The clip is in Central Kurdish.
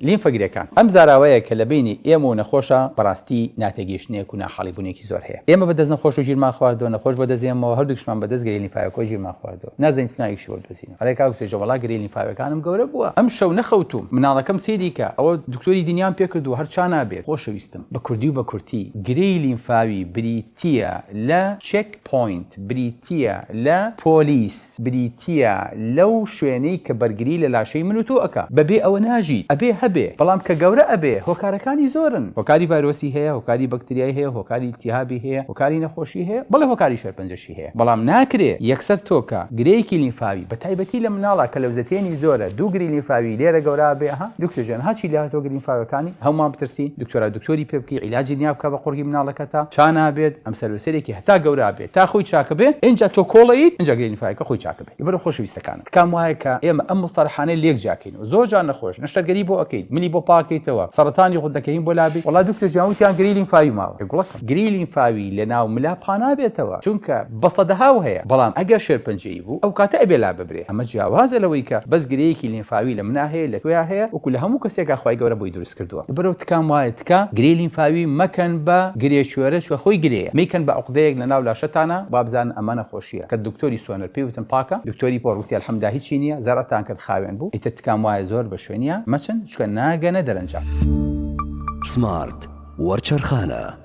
لیمفەگرێکان، ئەم زاراوەیە کە لە بەینی ئێمە و نەخۆشا بەڕاستی ناتێگەیشتنێک و ناحاڵیبوونێکی زۆر هەیە. ئێمە بە دەست نەخۆش و گیرمان خواردووە، نەخۆش بە دەست ئێمەوە، هەردووکیشمان بە دەست گرێی لیمفاوێکەوە گیرمان خواردووە. نازانین چ ناوێکیشی بۆ بدۆزینەوە. ئەرێ کاک توێژە وەڵا گرێی لیمفاوێکانم گەورە بووە. ئەمشەو نەخەوتووم. مناڵەکەم سەیری کە، ئەوە دکتۆری دنیام پێ کردووە هەر چا نابێت. خۆشەویستم، بە کوردی و بە کورتی، گرێی لیمفاوی بریتییە لە check point، بریتییە لە پۆلیس. بریتییە لەو شوێنەی کە بەرگری لە لاشەی من و تۆ ئەکا. بەبێ ئەوە ناژیت. ئەبێ هەبێ. بەڵام کە گەورە ئەبێ هۆکارەکانی زۆرن. هۆکاری ڤایرۆسی هەیە، هۆکاری بەکتریای هەیە، هۆکاری ئیلتیهابی هەیە، هۆکاری نەخۆشی هەیە، بەڵێ هۆکاری شێرپەنجەشی هەیە. بەڵام ناکرێ یەکسەر تۆ کە گرێیەکی لیمفاوی بە تایبەتی لە مناڵا کە لەوزەتێنی زۆرە دوو گری لیمفاوی لێرە گەورە ئەبێ ئەها دکتۆر گیان ها چی لێهاتوە گری لیمفاوەکانی هەموومان بترسین دکتۆرا دکتۆری پێ بکەی عیلاجی دنیا بکا بە قوڕگی مناڵەکەتا چا نابێت ئەم سەروسەرێکی هەتا گەورە ئەبێ تا خۆی چاکە بێ ئینجا تۆ کۆڵەیت ئینجا گرێ لیمفاوەکە خۆی چاکە بێ لەبەرئەوە خۆشەویستەکانم تکام وایە کە ئێمە ئەم مستەلەحانە لێک جیاکەینەوە زۆر جار نەخۆش نەشتەرگەری بۆ ئەکەیت ملی بۆ پاکەیتەوە سەڕەتانی غودەکەی بۆ لابەی وەڵا دکتۆر گیان وتیان گرێی لیمفاوی ماوە ئێ گوڵەکەم گرێی لیمفاوی لەناو ملا پانابێتەوە چونکە بە سەدەهاو هەیە بەڵام ئەگەر شێرپەنجەیی بوو ئەو کاتە ئەبێ لاببرێ ئەمە جیاوازە لەوەی کە بەس گرێیەکی لیمفاوی لە منا هەیە لە تۆیا هەیە وەکو لە هەموو کەسێکا خوای گەورە بۆی دروست کردووە لەبەرئەوە تکام وایە تکا گرێی لیمفاوی مەکەن بە گرێ کوێرە چوە خۆی گرێیە مەیکەن بە عوقدەیەک لەناو لاشەتانا وابزانن ئەمە نەخۆشیە کە دکتۆری سۆنەر پێی وتن پاکە دکتۆری پۆڕ وتی الحمدا هیچی نیە زەرعتان کرد خاوێن بوو ئیتر تکام وایە زۆر بە شوێنیا مەچن چونکە ناگەنە دەرەنجام. سمارت وەرچەرخانە.